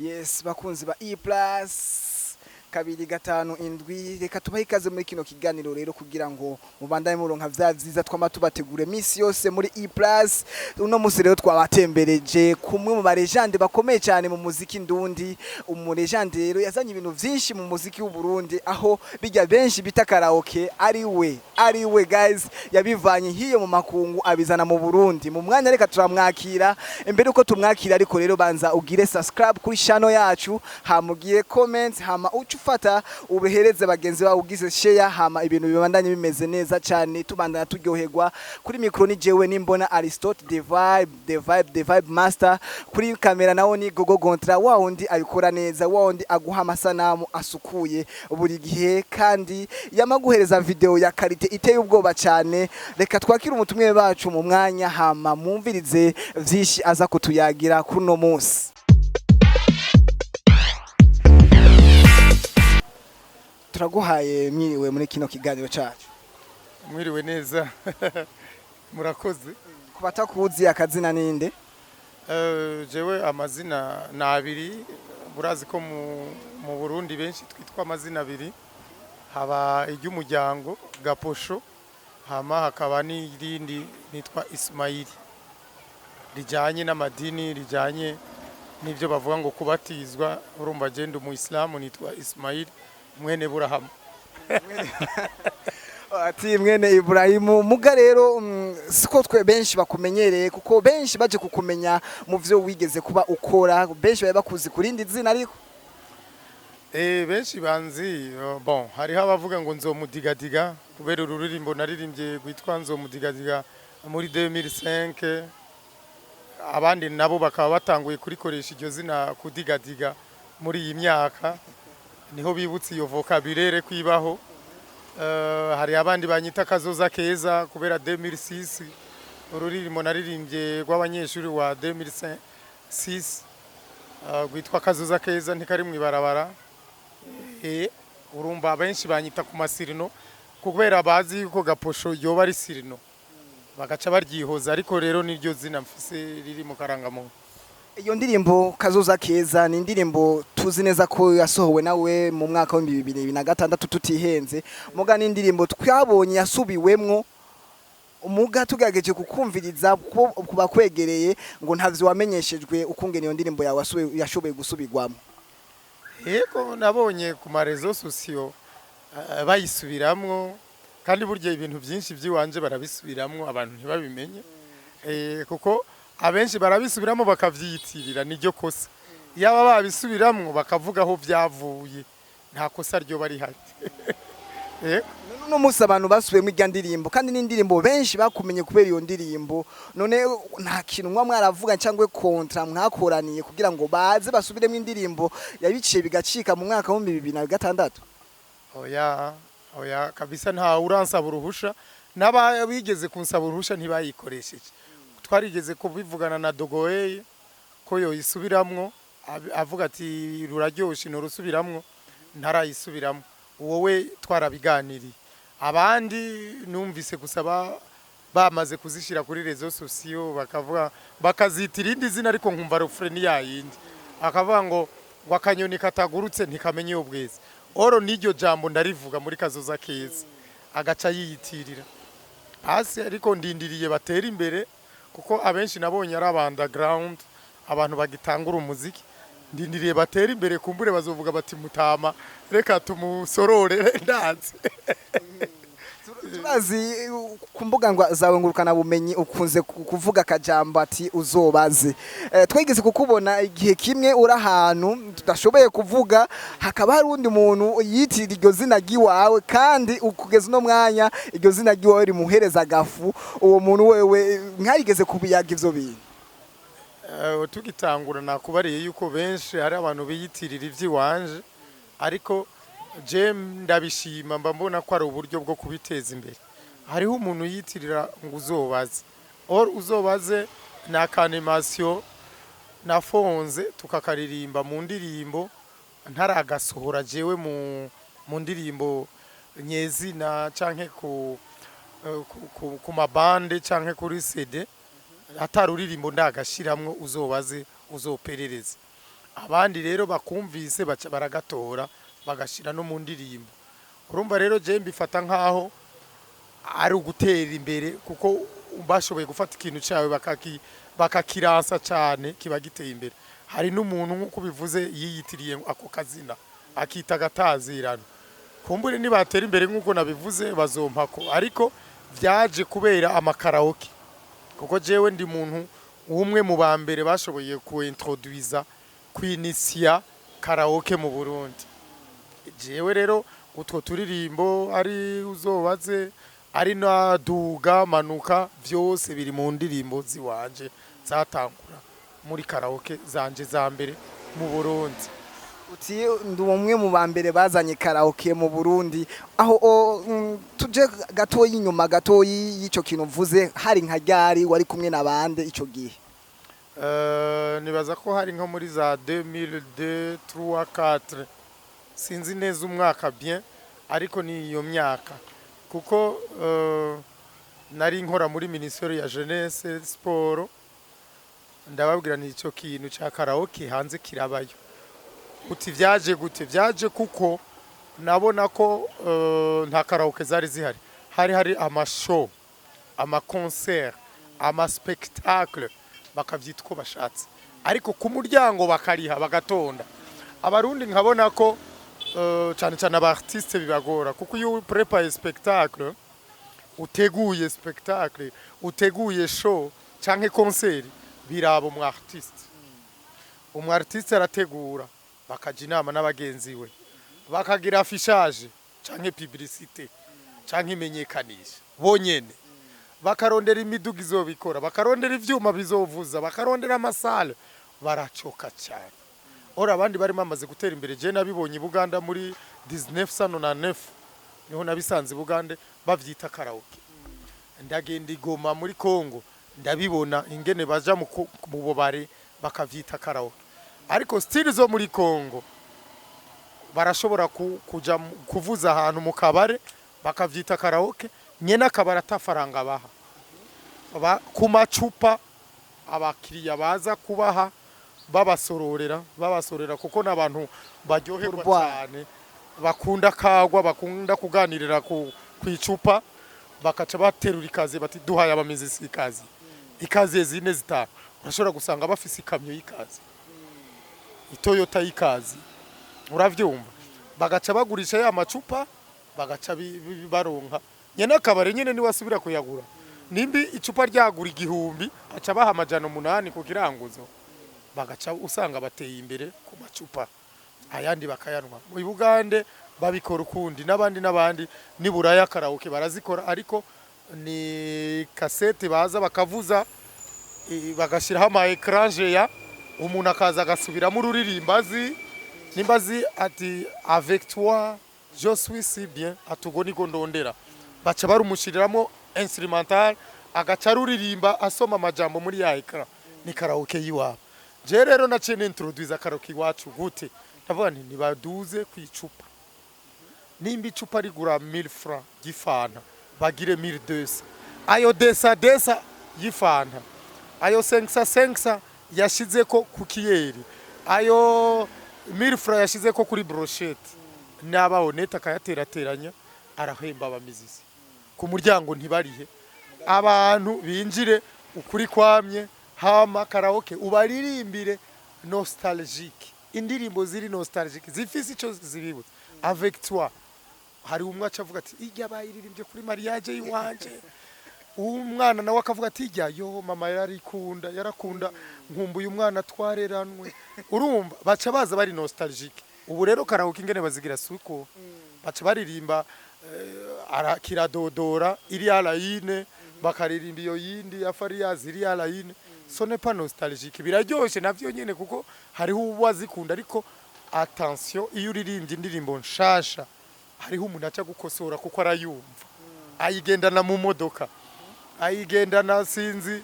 Yes, bakunzi ba E Plus 257, reka tubahe ikaze muri kino kiganiro rero kugira ngo mubandanye muronka vya vyiza twama tubategure misi yose muri E Plus. Uno musi rero twabatembereje kumwe mu ba légende bakomeye cyane mu muziki ndundi. Umu légende rero yazanye ibintu vyinshi mu muziki w'u Burundi, aho bijya benshi bita karaoke ari we guys yabivanye hiyo mu makungu abizana mu Burundi. Mu mwanya reka turamwakira. Imbere uko tumwakira ariko rero, banza ugire subscribe kuri channel yacu, hama ugire comment, hama uce ufata ubihereze bagenzi bawe, ugize share, hama ibintu bibandanye bimeze neza cyane, tubandana turyoherwa. Kuri micro ni jewe nimbona Aristote the vibe, the vibe, the vibe master. Kuri kamera nawo ni Gogo Gontra, wa wundi abikora neza, wa wundi aguha amasanamu asukuye buri gihe kandi yamaguhereza video ya qualité iteye ubwoba cyane. Reka twakire umutumwe bacu mu mwanya, hama mwumvirize vyinshi aza kutuyagira kuri uno munsi. Turaguhaye mwiriwe muri kino kiganiro cacu. Mwiriwe neza, murakoze. Ku batakuzi, akazina ninde? Jewe amazina ni abiri. Burazi ko mu Burundi benshi twitwa amazina abiri: haba iry'umuryango Gaposho, hama hakaba n'irindi nitwa Ismaili, rijanye n'amadini, rijanye n'ibyo bavuga ngo kubatizwa. Urumva genda umuyisilamu, nitwa Ismaili mwene Burahamu. Ati mwene Ibrahimu. Muga rero siko twe benshi bakumenyereye, kuko benshi baje kukumenya mu vyo wigeze kuba ukora, benshi bari bakuzi kurindi zina ariko. Benshi banzi, bon, hariho abavuga ngo nzomudigadiga kubera ururirimbo naririmbye rwitwa Nzomudigadiga muri 2005. Abandi nabo bakaba batanguye kurikoresha iryo zina kudigadiga muri iyi myaka, niho bibutse iyo vocabulaire kwibaho. Hari abandi banyita Kazoza Keza kubera 2006 ururirimbo naririmbye rw'abanyeshuri wa 2006 rwitwa Kazoza Keza ntikari mu ibarabara. Urumva benshi banyita ku ma surnom kubera bazi yuko Gaposho yoba ari surnom, bagaca baryihoza, ariko rero niryo zina mfise riri mu karangamuntu. Iyo ndirimbo Kazoza Keza ni indirimbo tuzi neza ko yasohowe nawe mu mwaka wa 2006, tutihenze. Muga ni indirimbo twabonye yasubiwemwo. Umuga tugerageje kukumviriza ko kubakwegereye ngo ntavyo wamenyeshejwe ukungene iyo ndirimbo yawe yashoboye gusubirwamo. Yego, nabonye ku ma réseaux sociaux bayisubiramwo, kandi burya ibintu byinshi by'iwanje barabisubiramwo abantu ntibabimenye, kuko abenshi barabisubiramo bakavyiyitirira, niryo kosa. Yaba babisubiramwo bakavuga aho vyavuye, nta kosa ryo bari rihari. None munsi abantu basubiyemo irya ndirimbo, kandi n'indirimbo benshi bakumenye kubera iyo ndirimbo, none nta kintu mwa mwaravuga cyangwa contrat mwakoraniye kugira ngo baze basubiremo indirimbo yabiciye bigacika mu mwaka wa 2006? Oya, oya kabisa, nta uransaba uruhusha, n'abigeze kunsaba uruhusha ntibayikoresheje. Twarigeze kubivugana na Dogoeye ko yoyisubiramwo, avuga ati ruraryoshe nturusubiramwo, ntarayisubiramwo. Wowe twarabiganiriye. Abandi numvise gusa bamaze kuzishyira kuri réseaux sociaux, bakavuga bakazita irindi zina, ariko nkumva refrain ni yayindi, akavuga ngo akanyoni katagurutse ntikamenya iyo bweze. Oro n'iryo jambo ndarivuga muri Kazoza Keza, agaca yiyitirira hasi. Ariko ndindiriye batera imbere, kuko abenshi nabonye ari aba underground, abantu bagitangura umuziki. Ndindiriye batera imbere, kumbure bazovuga bati mutama reka tumusorore, ndazi. Turazi ku mbuga zawe ngurukana bumenyi ukunze kuvuga akajambo ati uzobaze. Twigeze kukubona igihe kimwe uri ahantu tudashoboye kuvuga, hakaba hari undi muntu yitirira iryo zina ry'iwawe, kandi kugeza uno mwanya iryo zina ry'iwawe rimuhereza agafu. Uwo muntu wewe mwarigeze kubiyaga ivyo bintu? Tugitangura nakubariye yuko benshi hari abantu biyitirira ivy'iwanje, ariko je ndabishima, mba mbona ko ari uburyo bwo kubiteza imbere. Hariho umuntu yitirira ngo uzobaze, or uzobaze ni aka animation nafonze tukakaririmba mu ndirimbo ntaragasohora jewe mu ndirimbo nyezina canke ku mabande canke kuri CD, atari uririmbo ndagashiramwo. Uzobaze, uzoperereze. Abandi rero bakumvise baca baragatora, bagashira no mu ndirimbo. Urumva rero, je mbifata nkaho ari ugutera imbere, kuko bashoboye gufata ikintu cyawe bakakiransa cyane, kiba giteye imbere. Hari n'umuntu, nk'uko bivuze, yiyitiriye ako kazina, akita agatazirano. Kumbure nibatera imbere nk'uko nabivuze bazompako, ariko byaje kubera amakaraoke, kuko jewe ndi muntu umwe mu ba mbere bashoboye kuintroduiza, kwinisiya karaoke mu Burundi. Jewe rero utwo turirimbo, ari uzobaze, ari na duga manuka, byose biri mu ndirimbo ziwanje zatangura muri karaoke zanje za mbere mu Burundi. Uti ndi umwe mu ba mbere bazanye karaoke mu Burundi. Aho tuje gatoyi inyuma gatoyi y'ico kintu uvuze, hari nka ryari, wari kumwe na bande ico gihe? Nibaza ko hari nko muri za 2002, 3, 4, sinzi neza umwaka bien, ariko ni iyo myaka, kuko nari nkora muri ministère ya jeunesse sport. Ndababwira ni icyo kintu cya karaoke hanze kirabayo. Uti vyaje gute? Vyaje kuko nabona ko nta karaoke zari zihari. Hari amashow, amaconcert, amaspectacle, bakavyita uko bashatse, ariko ku muryango bakariha, bagatonda. Abarundi nkabona ko cyane cyane aba artiste bibagora, kuko iyo préparé spectacle, uteguye spectacle, uteguye show canke concert, biraba umu artiste. Umu artiste arategura, bakaja inama n'abagenzi we, bakagira affichage canke publicité canke imenyekanisha bonyene, bakarondera imiduga izobikora, bakarondera ivyuma bizovuza, bakarondera amasale, baracoka cyane. Ora abandi bari bamaze gutera imbere. Je nabibonye i Buganda muri 1999, niho nabisanze i Bugande bavyita karaoke. Ndagenda i Goma muri Congo, ndabibona ingene baja mu bubare bakavyita karaoke. Ariko style zo muri Congo, barashobora kuja kuvuza ahantu mu kabare bakavyita karaoke, nyene akabare atafaranga baha. Ku macupa abakiriya baza kubaha, babasororera, babasorera, kuko n'abantu baryoherwa Pourboire. cyane, bakunda kagwa, bakunda kuganirira ku icupa, bakaca baterura ikaze, bati duhaye abamizisi ikaze, ikaze zine, zitanu. Urashobora gusanga bafise ikamyo y'ikaze, itoyota y'ikaze, uravyumva? Bagaca bagurisha ya macupa, bagaca baronka. Nyene akabare nyene niwe asubira kuyagura. Nimbi icupa ryagura 1000, aca baha 800 ku kiranguzo, bagaca usanga bateye imbere ku macupa, ayandi bakayanwa. Mu Bugande babikora ukundi, n'abandi n'abandi. Ni Buraya karaoke barazikora, ariko ni kasete baza bakavuza, bagashyiraho ama écran géant, umuntu akaza agasubiramo ururirimbo azi. Nimba azi ati "Avec toi je suis si bien", ati ubwo niko ndondera, baca barumushiriramo instrumental, agaca aruririmba asoma amajambo muri ya écran. Ni karaoke y'iwabo. Je rero naciye nintroduisa karaoke iwacu. Gute? Ndavuga nti nibaduze ku icupa. Nimba icupa rigura 1000 francs y'ifanta, bagire 1200. Ayo desa desa y'ifanta, ayo 500 500 yashize ko ku kiyeri, ayo 1000 francs yashize ko kuri brochette, naba honnête akayaterateranya, arahemba abamizisi ku muryango, ntibarihe, abantu binjire ukuri kwamye. Hama karaoke ubaririmbire nostalgique, indirimbo ziri nostalgique, zifise ico zibibutsa. "Avec toi", hari umwe aca avuga ati ijya bayiririmbye kuri mariage y'iwanje. Umwana nawe akavuga ati ijya yo mama yarikunda, yarakunda, nkumbuye umwana twareranwe. Urumva baca baza bari nostalgique. Ubu rero karaoke ingene bazigira suko baca baririmba kiradodora iriya layine, bakaririmba iyo yindi ya Fariyazi iriya layine. Ce n'est pas nostalgique. Biraryoshe navyo nyene, kuko hariho uwazikunda, ariko attention, iyo uririmbye indirimbo nshasha, hariho umuntu aca gukosora, kuko arayumva, ayigendana mu modoka, ayigendana sinzi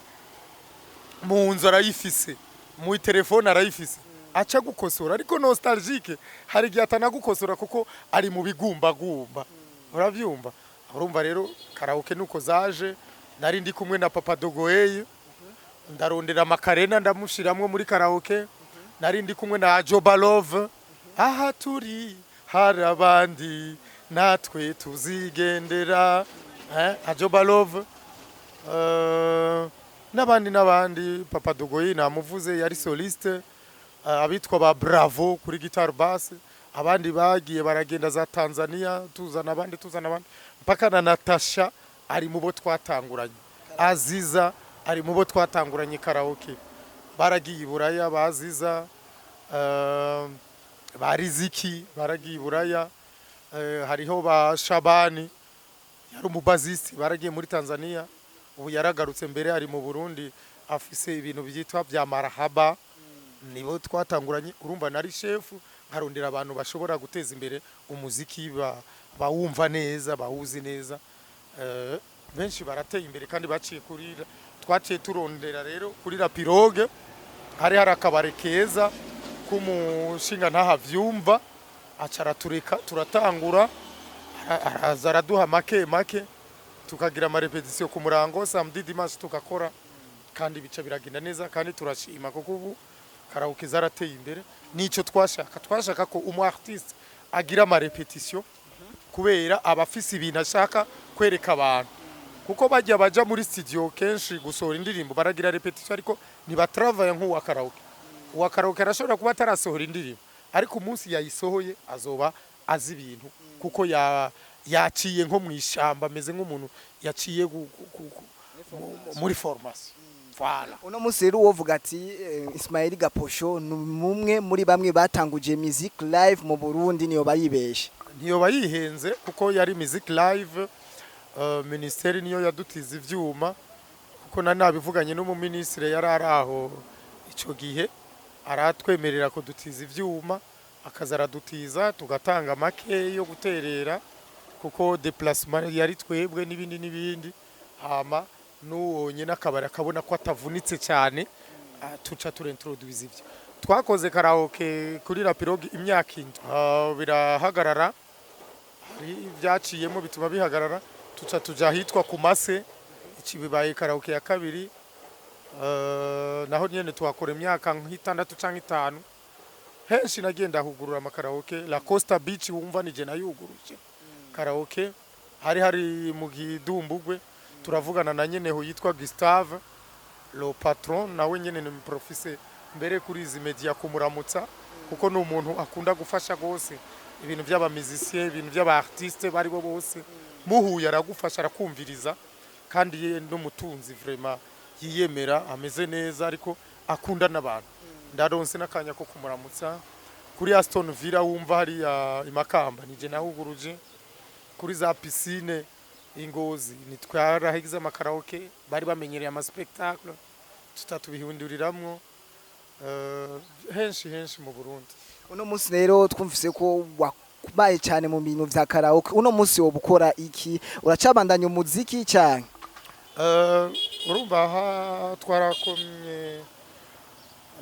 mu nzu, arayifise mu telefone, arayifise, aca gukosora. Ariko nostalgique hari igihe atanagukosora, kuko ari mu bigumbagumba, uravyumva? Urumva rero karaoke nuko zaje. Nari ndi kumwe na Papa Dogoeye, ndarondera Makarena, ndamushiramwo muri karaoke. Nari ndi kumwe na Jobalove, aha turi hari abandi natwe tuzigendera, Ajobalove, n'abandi n'abandi. Papa Dogoyi namuvuze, yari soliste, abitwa ba Bravo kuri guitare basse, abandi bagiye baragenda za Tanzania, tuzana abandi, tuzana abandi, mpaka na Natasha ari mu bo twatanguranye, Aziza ari mu bo twatanguranye karaoke, baragiye i Buraya baziza, ba Riziki baragiye i Buraya, hariho ba Shabani yari umubassiste, baragiye muri Tanzania, ubu yaragarutse, mbere ari mu Burundi afise ibintu byitwa bya Marahaba. Nibo twatanguranye. Urumva nari shefu, nkarondera abantu bashobora guteza imbere umuziki, bawumva neza, bawuzi neza. Benshi barateye imbere kandi baciye kuri, twaciye turondera rero kuri La Pirogue, hari akabare keza k'umushinga ntahavyumva, aca aratureka turatangura, araza araduha make make, tukagira amarépétitions ku murango samedi, dimanche tugakora, kandi bica biragenda neza. Kandi turashima kuko ubu karaoke zarateye imbere. Nico twashaka, twashaka ko umu artiste agira amarépétitions kubera aba afise ibintu ashaka kwereka abantu, kuko bajya baja muri studio kenshi gusohora indirimbo baragira répétition, ariko ntibatravaya nk'uwa karaoke. Uwa karaoke arashobora kuba atarasohora indirimbo, ariko umunsi yayisohoye azoba azi ibintu, kuko yaciye nko mu ishamba, ameze nk'umuntu yaciye muri formation. Voilà. Uno munsi rero uwovuga ati Ismail Gaposho ni umwe muri bamwe batanguje music live mu Burundi, niyo bayibeshe? Ntiyoba yihenze, kuko yari music live, minisiteri niyo yadutiza ivyuma, kuko nari nabivuganye n'umuminisitiri yari ari aho ico gihe, aratwemerera kudutiza ivyuma, akaza aradutiza, tugatanga make yo guterera, kuko déplacement yari twebwe n'ibindi n'ibindi, hama n'uwo nyine akabari akabona ko atavunitse cyane, tuca turintroduise ivyo. Twakoze karaoke kuri La Pirogue imyaka 7, birahagarara, hari ibyaciyemo bituma bihagarara, tuca tuja ahitwa ku Mase, iki bibaye karaoke ya kabiri, naho nyene tuhakora imyaka nk'itandatu canke 5. Henshi nagenda hugurura amakaraoke, La Costa Beach wumva nije nayuguruje karaoke, hari mu Gidumbugwe, turavugana na nyeneho yitwa Gustave le patron, nawe nyene ni profise mbere kuri izi media kumuramutsa, kuko ni umuntu akunda gufasha gose ibintu by'abamusiciens, ibintu by'aba artiste bari bo bose, muhuye aragufasha, arakumviriza, kandi ye n'umutunzi vraiment yiyemera, ameze neza, ariko akunda n'abantu. Ndaronse n'akanya ko kumuramutsa. Kuri Aston Villa wumva hariya imakamba nije nahuguruje, kuri za piscine ingozi nitwarahize amakaraoke, bari bamenyereye ama spectacle, tutatubihinduriramwo, henshi henshi mu Burundi. Uno munsi rero twumvise ko wabaye cyane mu bintu vya karaoke. Uno munsi wo gukora iki? Uracabandanya umuziki cyane? Urumva aha twarakomye,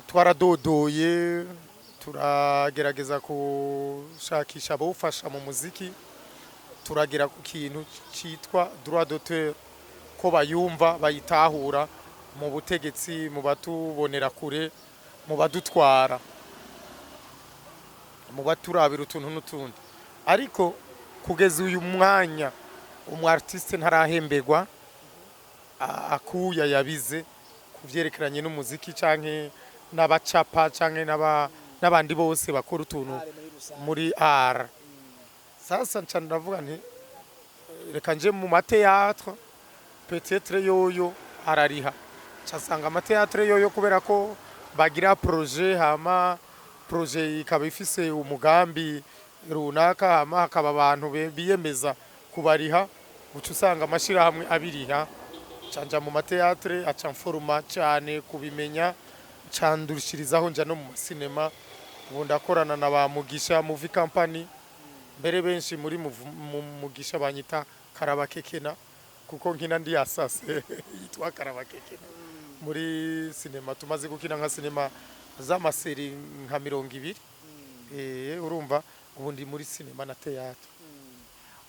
twaradodoye, turagerageza gushakisha abawufasha mu muziki, turagera ku kintu cyitwa droit d'auteur, ko bayumva bayitahura mu butegetsi, mu batubonera kure, mu badutwara, mu baturabira utuntu n'utundi, ariko kugeza uyu mwanya umu artiste ntarahemberwa akuya yabize ku vyerekeranye n'umuziki, canke n'abacapa, canke n'abandi bose bakora utuntu muri art. Sasa nca ndavuga nti reka nje mu mathéâtre, peut-être yoyo arariha. Nsanga amathéâtre yoyo, kubera ko bagira projet, hama projet ikaba ifise umugambi runaka, hama hakaba abantu biyemeza kubariha, uca usanga amashirahamwe abiriha. Canja mu mathéâtre, aca mforoma cyane kubimenya, candushirizaho nja no mu masinema. Ubu ndakorana na ba Mugisha Movie Company, mbere benshi muri Mugisha banyita Karabakekena, kuko nkina ndi yasase yitwa Karabakekena muri sinema. Tumaze gukina nka sinema z'amaséries nka 20. Urumva ubu ndi muri sinema na théâtre.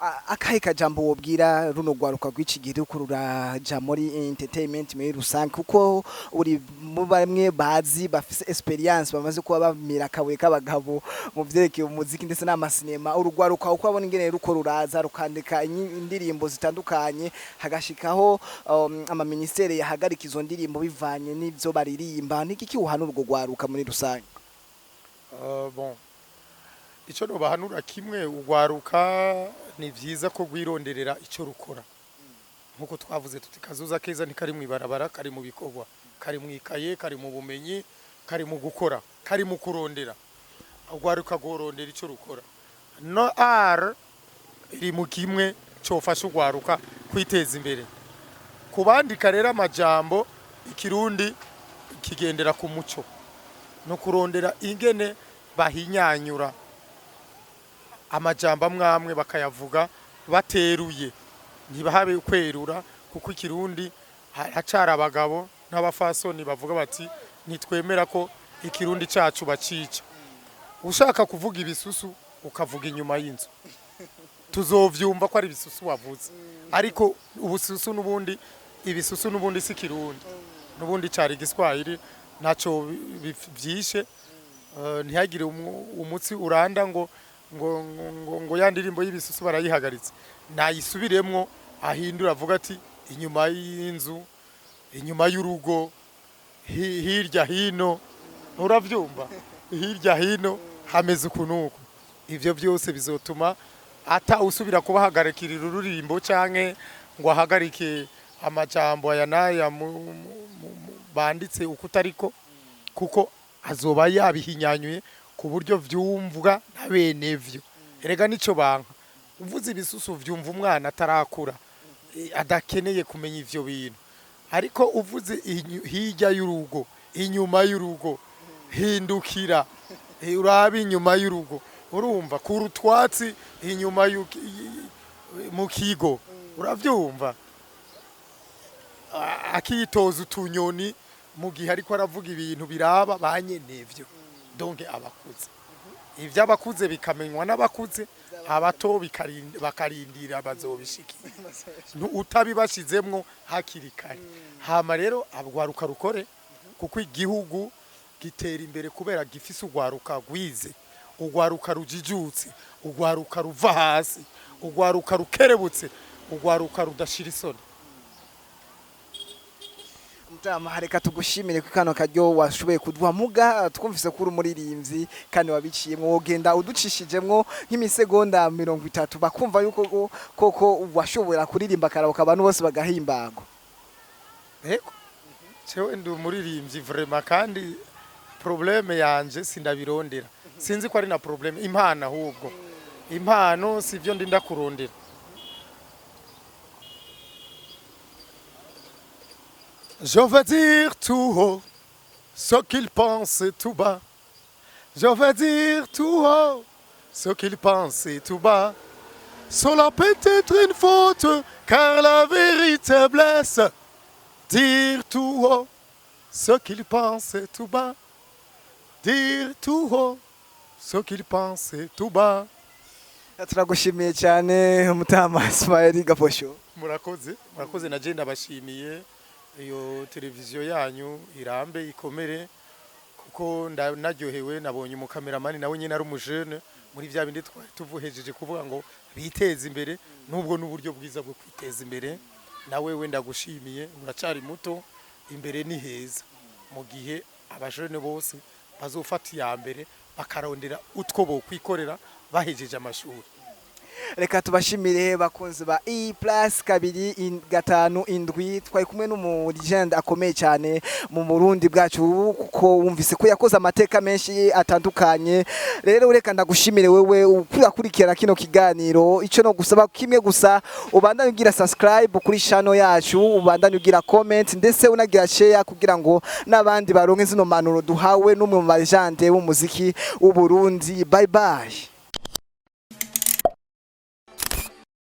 Akahe kajambo wobwira runo rwaruka rw'iki gihe ruriko ruraja muri entertainment muri rusange, kuko uri mu bamwe bazi bafise experience, bamaze kuba bamira akabuye k'abagabo mu vyerekeye umuziki ndetse n'amasinema? Urugwaruka uko abona ingene ruko ruraza rukandika indirimbo zitandukanye, hagashikaho amaministere yahagarika izo ndirimbo bivanye n'ivyo baririmba, niki uhana urwo rwaruka muri rusange? Bon, icyo nobahanura kimwe, ugwaruka ni byiza ko rwironderera icyo rukora, nkuko twavuze tuti kazoza keza ntikari mu ibarabara, kari mu bikorwa, kari mu ikaye, kari mu bumenyi, kari mu gukora, kari mu kurondera. Ugwaruka rworondera icyo rukora. No art iri mu kimwe cyofasha ugwaruka kwiteza imbere. Kubandika rero amajambo, ikirundi kigendera ku muco, no kurondera ingene bahinyanyura amajambo amwe amwe, bakayavuga bateruye, ntibahabe kwerura, kuko ikirundi haracara abagabo n'abafasoni bavuga bati ntitwemera ko ikirundi cacu bacica. Ushaka kuvuga ibisusu, ukavuga inyuma y'inzu, tuzovyumva ko ari ibisusu wavuze. Ariko ubususu n'ubundi, ibisusu n'ubundi si kirundi, n'ubundi cari igiswahili, ntaco vyishe. Ntihagire umutsi uranda ngo ya ndirimbo y'ibisusu barayihagaritse. Nayisubiremwo, ahindura, avuga ati inyuma y'inzu, inyuma y'urugo, hirya hino, uravyumva, hirya hino hameze uku nuku. Ivyo byose bizotuma ata usubira kubahagarikira ururirimbo canke ngo ahagarike amajambo aya n'aya banditse uko utariko, kuko azoba yabihinyanyuye ku buryo vyumvwa na bene vyo. Erega nico banka, uvuze ibisusu vyumva umwana atarakura, adakeneye kumenya ivyo bintu. Ariko uvuze hirya y'urugo, inyuma y'urugo, hindukira, urabe inyuma y'urugo, urumva kura utwatsi inyuma mu kigo, uravyumva, akitoza utunyoni mu gihe ariko aravuga ibintu biraba ba nyenevyo. Donc abakuze, ivy'abakuze bikamenywa n'abakuze, abato bakarindira bazobishikira. Utabibashizemwo hakiri kare. Hama rero abwaruka rukore, kuko igihugu gitera imbere kubera gifise urwaruka rwize, urwaruka rujijutse, urwaruka ruva hasi, urwaruka rukerebutse, urwaruka rudashira isoni. Mutama, reka tugushimire ko kano karyo washoboye kuduha. Muga twumvise ko uri umuririmbyi kandi wabiciyemwo, wogenda uducishijemwo nk'imisegonda 30, bakumva yuko koko washobora kuririmba karaoke abantu bose bagahimbagwa. Ego, jewe ndi umuririmbyi vraiment, kandi problème yanje sindabirondera. Sinzi ko ari na problème, impano ahubwo, impano sivyo ndinda kurondera. Je veux dire tout haut ce qu'ils pensent tout bas. Je veux dire tout haut ce qu'ils pensent tout bas. Cela peut être une faute, car la vérité blesse. Dire tout haut ce qu'ils pensent tout bas. Dire tout haut ce qu'ils pensent tout bas. Turagushimiye cyane, Mutama Ismail Gaposho. Murakoze, murakoze. Na je ndabashimiye. Iyo televiziyo yanyu irambe, ikomere, kuko naryohewe nabonye umukameramani nawe nyine ari umujene muri bya bindi twari tuvuhejeje kuvuga ngo biteze imbere, nubwo n'uburyo bwiza bwo kwiteza imbere. Nawe we ndagushimiye, uracari muto, imbere ni heza, mu gihe abajene bose bazofata iya mbere bakarondera utwo bokwikorera bahejeje amashuri. Reka tubashimire, bakunzi ba E plus 257. Twari kumwe n'umu legend akomeye cyane mu Burundi bwacu, kuko wumvise ko yakoze amateka menshi atandukanye. Rero reka ndagushimire wewe ukurakurikira kino kiganiro. Ico no gusaba kimwe gusa, ubandanye ugira subscribe kuri channel yacu, ubandanye ugira comment, ndetse unagira share, kugira ngo n'abandi baronke zino manuro duhawe n'umwe mu ba legende w'umuziki w'u Burundi. Bye bye.